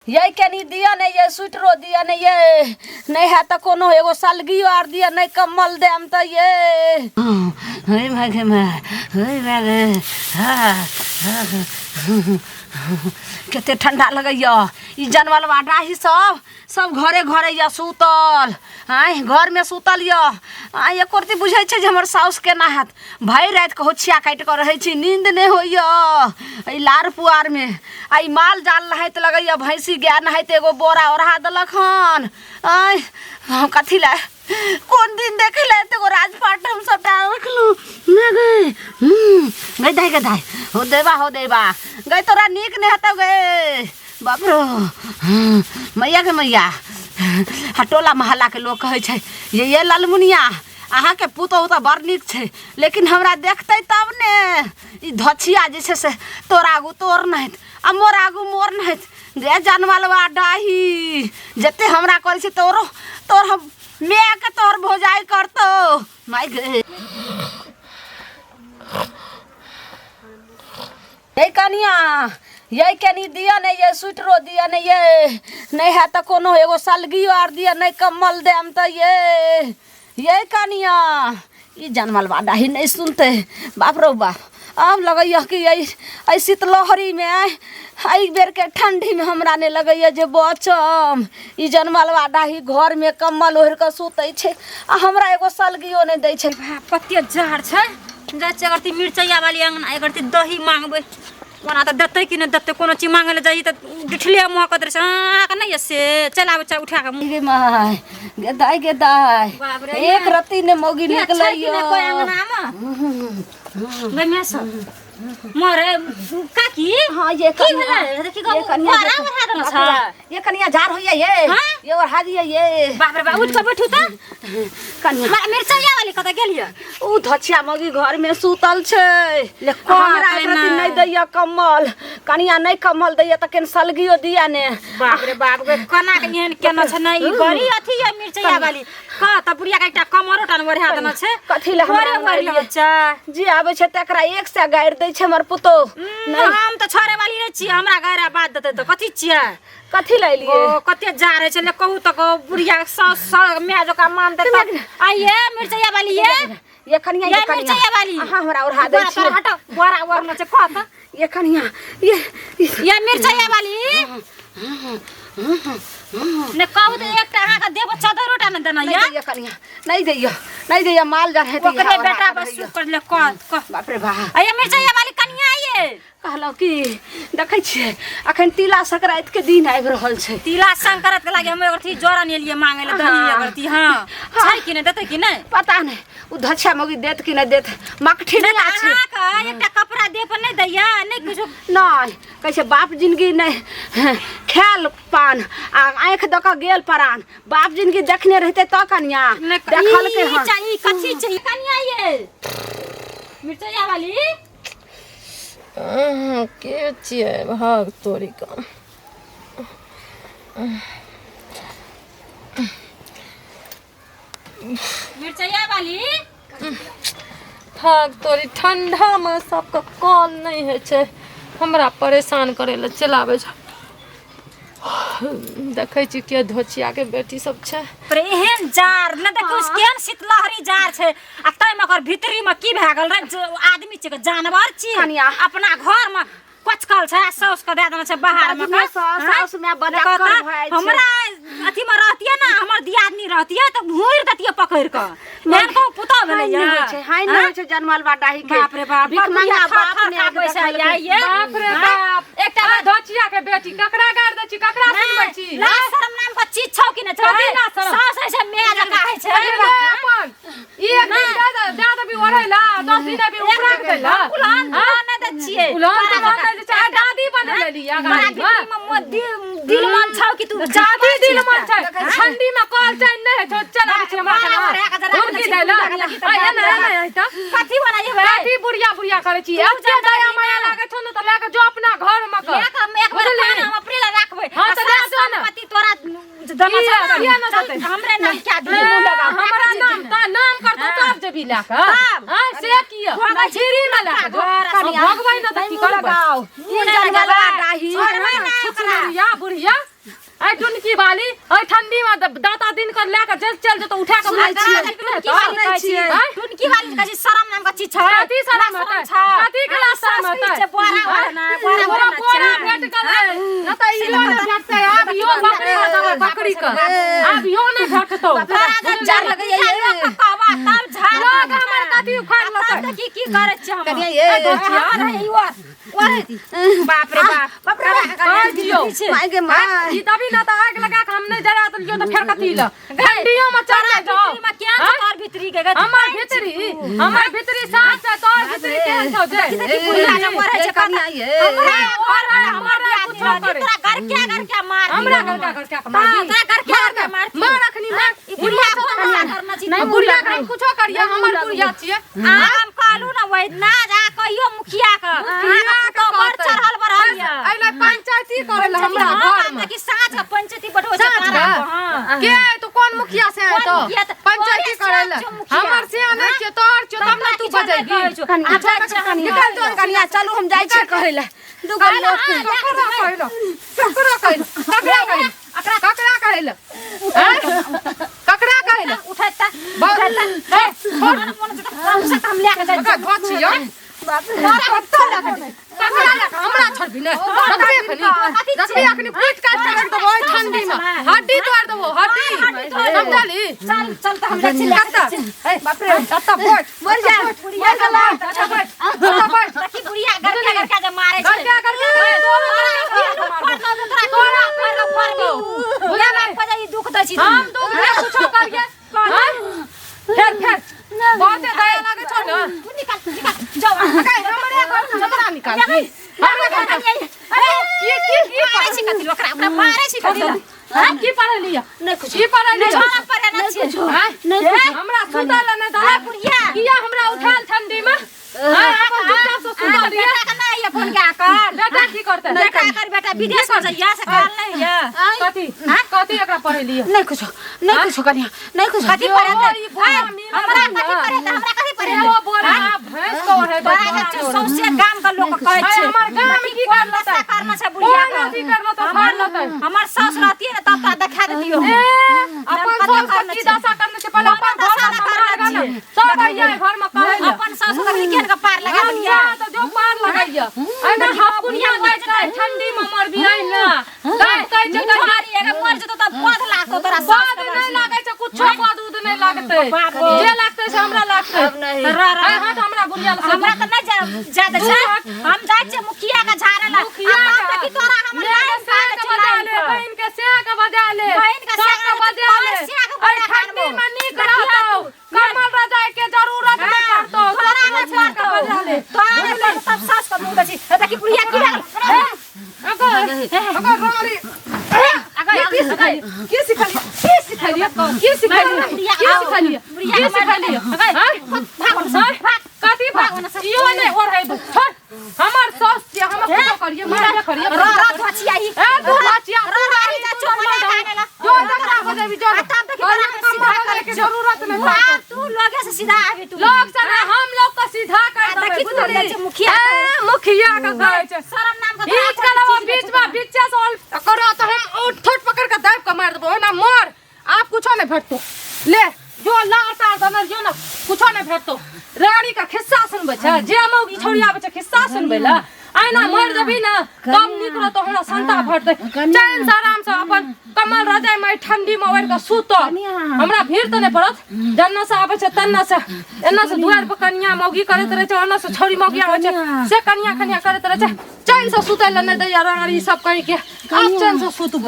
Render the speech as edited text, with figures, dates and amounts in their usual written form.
यै कनी दिअ ने यै, स्वेटरो दिअ ने यै, नहि हैत तऽ कोनो एगो सलगियो आर दिअ, नहि कम्बल देम तऽ यै। हे माय गे माय, हे माय गे, कते ठंडा लगैया। ई जनवलवा डाही सब सब घरे घरे यऽ सुतल, आँय घरमे सुतल यऽ। आँय एको रत्ती बुझै छै जे हमर साउस केना हैत? भरि राति के होछिया काटि कऽ रहै छी, नींद नहि होइए एहि लार पुआरमे। आ ई माल जाल नहाइत लगैए, भैंसी गाय नहाइत एगो बोरा ओढ़ा देलक हन। आँय हम कथी लए कोन दिन देखै लए एतेक राजपाट हम सबटा रखलहुँ ना गे। गै दाइ, गै दाइ, हो देबा, हो देबा गै, तोरा नीक नहि हेतौ गे। बाप रो मैया गे मैया। आ टोला मोहल्लाके लोक कहै छै जे ये ललमुनिया अहाँके पुतोहु तऽ बड़ नीक छै, लेकिन हमरा देखतै तब ने। ई धछिया जे छै से तोर आगू तोर नहित आ मोर आगू मोर नहित। गे जनमलवा डाही, जते हमरा करै छै तोरो तोर हम मायके तोहर भौजाइ करतौ। माय गे। ये कनिया ये कनी दिअ ने ये, स्वेटरो दिअ ने ये, नहि हैत तऽ कोनो एगो सलगियो आर दिअ, नहि कम्बल देम तऽ ये। ये कनिया ई जनमलवा डाही नहि सुनतै। बाप रौ बाप, आब लगैया कि एहि शीतलहरीमे, एहि बेरके ठण्डीमे हमरा नहि लगैया जे बचम। ई जनमलवा डाही घरमे कम्बल ओढ़ि कऽ सुतै छै आ हमरा एगो सलगियो नहि दै छै। कते जाड़ छै, जाइ छियै अगर मिरचैया वाली अंगना, अगर दही मांगबै ओना तऽ देतै कि नहि देतै? कोनो चीज मांगै लए जाइए तऽ डिठले मुँह कऽ दै छै। अहाँके नहि यऽ से चलि आबै छै उठा कऽ। गे माय गे दाइ, गे दाइ, बाप रे, एक रत्ती ने मौगी के निकलै छै कि नहि कोइ अंगनामे? गै माय सब मरे काकी। हाँ ये की भेलै? देखी ये कनिया बोरा ओढ़ा देलक छै। ये कनिया झाड़ होइया ये। हाँ? ये ओढ़ा दिया ये। बाप रे बाप, उठि कऽ बैठू तऽ। कनिया मिरचैया वाली कतऽ गेलियै? उ धछिया मौगी घर में सुतल छै। ले, हमरा कहतै एक रत्ती ने। नहि दैया कम्बल कनिया, नहि कम्बल दैया तऽ केन सलगियो दिया ने। बाप रे बाप गे, केना के एहन केना छै? नहि ई बड़ी अथी है मिरचैया वाली कह तऽ बुढ़िया के एकटा कमरो टा ने ओढ़ा देने छै। कथी लए हमरा बड़े अंगना ओढ़ि एलियै? छै जे आबै छै तकरा एक सए गारि दै छै हमर पुतोह। नहि हम तऽ छोड़े वाली नहि छियै, हमरा गारि बात देतै तऽ कथी छियै? कथी लए एलियै? ओ कते जा रहे छै, ले कहू तऽ कहू बुढ़िया के सास सास माय जकाँ मान देतै। आइये मिरचैया वाली ये। ये कनिया, ये ये कनिया मिरचैया वाली। अहाँ हमरा ओढ़ा दै बोरा छियै। तोरा हटो, बोरा ओढ़ना छै कह तऽ। ये कनिया ये ये मिरचैया वाली ने कहू तऽ एकटा अहाँके देबो चदरो टा ने देना नहीं ये। दैया कनिया, नहीं दैया, नहीं दैया, माल जाल हेतै ओकरे इएह ओढ़ा बेटा कऽ बस रहैया। कर ले कह कह। बाप रे बाप। आइये मिरचैया वाली कनिया ये। कहलहुँ कि देखै छियै अखन तिला संक्रांति के दिन आबि रहल छै। तिला संक्रांति के लागे हम एगो थी जरन एलियै मांगे ले दही एगो थी। हां छै कि नहि देतै कि नहि? पता नहि उ धछिया मौगी देत कि नहि देत, मकठी नहि नहि तऽ छै। अहाँके एकटा कपड़ा दे पर नहि दैया नहि किछु? नहि कहै छै बाप जिंदगी नहि खायल पान आ आँखि दऽ कऽ गेल परान। बाप जिंदगी देखने रहितै तऽ कनिया नहि देखलकै। ई हन चाही, कथी चाही कनिया ये मिरचैया वाली? अहाँ के छियै? भाग तोरी कऽ। मिरचैया वाली। भाग तोरी, ठंडामे सबके कॉल नहि होइ छै, हमरा परेशान करै लए चलि आबै छै। देखै छी के धोचियाके बेटी सब छै। पर एहन जार ने देखू, केहन शीतलहरी जार छै आ ताहिमे ओकर भीतरी में की भए गेल रे? जे आदमी छै कि जानवर छी? कनिया। अपना घर में पचकल छै आ साउस के दए देने छै बाहर में। बाजू ने, साउस माय बड़ा देखो कर तऽ, भए जाइ छै। हमरा अथी में रहतियै ने, हमर दियादनी रहतियै तऽ घूरि देतियै पकड़ि कऽ। एहन कहूँ पुतोह भेलै हानि नहि होइ छै, हानि नहि होइ छै जनमल बा डाही के। बाप रे बाप, भीख मंगा थर बाप थर ने काँपै छै, देखलकै। आइ ये। बाप रे बाप, एकटा आ धोचिया के बेटी ककरा गारि दै छी? ककरा सुनबै छी? लाज शरम नाम के चीज छौ कि नहि छौ? कथी लाज शरम? साउस होइ छै माय जकाँ होइ छै। अरे ले अपन ई एक दिन दे देबी ओढ़ै ला, 10 दिन अभी उपरा के ला। उलहन तुलहन नहि दै छियै। उलहन तुलहन नहि दै छै आ दादी बने लेली आ तोरा गाड़ी भीतरी में मोर दिल मन छौ कि तू दादी दिल मन छै। ठंडी में कॉल चैन नहि होइ छौ, चल आबै छी हमरा बारह ओढ़ा के जरा हुनकी दै ला। आ एना एना है तऽ कथी बनाइए? कथी बुढ़िया बुढ़िया करै छी? एते दया माया लागै छौ ने तऽ लए कऽ जो अपना घर में कर। एक हम एक बेर बुझलिही? पान हम अपने लए राखबै। हाँ, आ तऽ लए सास जो ने। संपत्ति तोरा देना किया- छै ने? किया ने देतै? हमरे नाम क्या दिए? हमरा नाम तऽ नाम करतौ तब जेबी लए कऽ। आँय, से किया फ्री में लए कऽ जो। कनिया, भगबै ने तऽ की मुँह करबै? लगाउ। मुँह ई नहि जनमल लगाबै। बा डाही। छोड़बै ने ओकरा। बुढ़िया बुढ़िया। आइ टुनकी वाली ओइ ठंडी में दाता दिन कर लए के चल चल जेतो उठा के सुनै मार छियै, टुनकी वाली सुनै कहै छियै। छियै टुनकी वाली कहै छै शरम नाम के चीज छै कथी शरम हेतै? कथी के ला शरम हेतै? छै बोरा वाला ना बोरा पूरा वाला बोरा भेट गेलै न तऽ इहो नहि भेटतै आब इहो बकरी के देबै बकरी के आब इहो नहि भेटतौ जार लगैया ये। कहवा तब झाड़ लोग हमर कथी उखाड़ लेतै तब देखी की करै छियै हम कनिया ये। बाप रे बाप बाप रे बाप। कर दियौ माय गे माय ई तभी ना तऽ आगि लगा के हम नहि जरा देलियौ तऽ फेर कथी लए ठंडियो में चढ़ जाओ भीतरी में केहन छौ तोहर भीतरी के हमर भीतरी हमर भीतरी साफ छै तोहर भीतरी केहन छौ जे देखी बुढ़िया जब मरै छै कनिया ये। हमरा घर घर हमर हमर कुछो करे। तोरा घर के घर के मार हमरा घर का घर के मार हाँ, तोरा घर के घर के मार मार अखनी मार ई बुढ़िया को हमरा करना छी नहीं बुढ़िया के हम कुछो करिए हमर बुढ़िया छियै हम कहलू ना वही ना जा कहियो मुखिया के मुखिया के तो बड़ कहतै। चढ़ल बढ़ल ये अइले पंचायती करे ला हमरा घर में कि साँझ के पंचायती बैठो छै साँझ तारा के? के, हाँ। के तो कौन मुखिया से आए कौन तो मुखिया त- पंचायती तोरे करे ला सियान छौ मुखिया। हमर से नहीं छियै तोहर छियौ तब ना तू बजेबी कनिया निकल जो कनिया चलू हम जाइ छियै कहै लए दूगो लोग के ककरा कहै ला ककरा कहै ला ककरा कहै ला ककरा कहै ला आँय? ककरा कहै ला उठै त बहुत- उठै त ए, छोड़। मन से त कम से कम लए के जाइ ओकरा घर छियै ककरा लए कऽ हमरा छोड़बी नहि रखबे अखनी रखबे अखनी पीट काट के रख देबो ओहि ठंडी में हड्डी तोड़ देबो हड्डी समझली चल चल त हम जाइ छी लए के कत्ता ए बाप रे कत्ता बैठ मर जा बुढ़िया कत्ता बैठ कत्ता बैठ देखी बुढ़िया गरका गरका जे मारै छै गरका गरका तोरा तोरा पर पर बुझा पर ई दुख दै छी हम दुख दे कुछो करिए हाँ? फेर फेर बहुते दया लागै छौ ने तू निकाल निकाल जाओ अरे हमरे घर से जतरा निकाल हमरे घर से अरे की की की मारै छी कथी ओकरा ओकरा मारै छी कथी हम की पढ़लियै नहि कुछो की पढ़लियै छोड़ा पर ना छी हाँ? नहि कुछो हमरा सुतल नहि दलक बुढ़िया। किया हमरा उठाल ठंडी में हाँ, अपन चुपचाप से सुतल रहियै। बेटा के नहीं है फोन के कर बेटा की करतै बेटा कर बेटा विदेश में जइया से काल नहीं है कथी कथी एकरा पढ़ेलियै नहि कुछो नहि कुछो कनिया नहि कुछो कथी पढ़े ओ, ई बोरा मिलल हमरा है कथी ना। पढ़े हमरा कथी पढ़े ओ बोरा भैंस को है बड़ा बच्चा सौंसे गाम के लोग कहै हाय, छै हमर गाम की कोन कर दशा लेतै? करना छै बुढ़िया कोन के अथी कर लेतै, फाड़ लेतै? हमर सास रहती है ना तब तोरा देखा देतियो ए, अपन कथी सास के करना की छै? दशा करने छै पहिले अपन दशा घर ना में करना सम्हार छै। ने सब आइया घर में कहै ले अपन सास के केन के पार लगा हम देलियै जा तऽ जो पार लगैया एना हाफुनिया जाइ छै ठंडी में मरबी ना तब कहै छै कहिया मारी अगर मर जेतो तब पद लागतो तोरा सास पद नहि लागै छै कुछो पद उद नहि लागतै जे लागतै से हमरा लागतै अब नहि रह रह आइ हट हमरा बुढ़िया लग से हमरा तऽ नहि जा जा दै छै हम जाइ छियै मुखिया के झाड़े ला मुखिया आ तब के। देखी तोरा हमर मेरे लाइन से काट के छै बजा लाइन ले पर। बहिन के से के बजा ले बहिन के सब से के के बजा ले बजा ले, से के अरे बजा ठंडी खानबो। में नीक रहतौ कमल रजाई के जरूरत नहीं पड़तौ तोरा नहि सब के पड़तौ। बजा ले तोरा नहि पड़तौ, तब सास के मुँह दै छी। हे देखी बुढ़िया की भए गेल? अगर अगर रोली की सिखलियै की सिखलियै की सिखलियै की सिखलियै की सिखलियै की सिखलियै हाँ? हाँ? कथी भाग इहो नहि ओढ़ै दू छोड़ हमर सास छियै हम कुछो करियै मारबे करियै रह रह धोचिया ई। ए तू बचिया रह रह ई जा चोर लगा ला। जो जकरा बजेबी जो आ तब देखी तोरा हम सीधा करे के जरूरत नहीं वाह, पड़तौ तू लगे से सीधा आबी तू। लोग से ना हम लोग के सीधा कर आ देबै देखी तू बुझली जाइ छै मुखिया के। ए, मुखिया के कहै छै शरम नाम के तोरा बीच कोई के लवा चीज बीच में बीचे से ऑल करो तो हम उठ पकड़ के दाब के मार देबो ना मर आप कुछो नहीं भेटतो ले जो लार तार दनर जो ना कुछो नहीं भेटतो रानी का खिस्सा सुनबै छै जे मौगी छोड़ी आबै छै खिस्सा सुनबै ला आइना मर जेबी ना तब नीक रहतो हमरा संता भेटतै चैन से आराम से अपन कमल रजाई में ठंडी में ओढ़ के सुतो हमरा भीड़ तऽ नहि पड़त जन्ना से आबै छै तन्ना से एन्ना से दुआरि पर कनिया मौगी करैत रहै छै ओन्ना से छौड़ी मौगी आबै छै से कनिया खनिया करैत रहै छै चैन से सुतै लए नहि दैया रानी सब कहीं के आब चैन से सुतबै।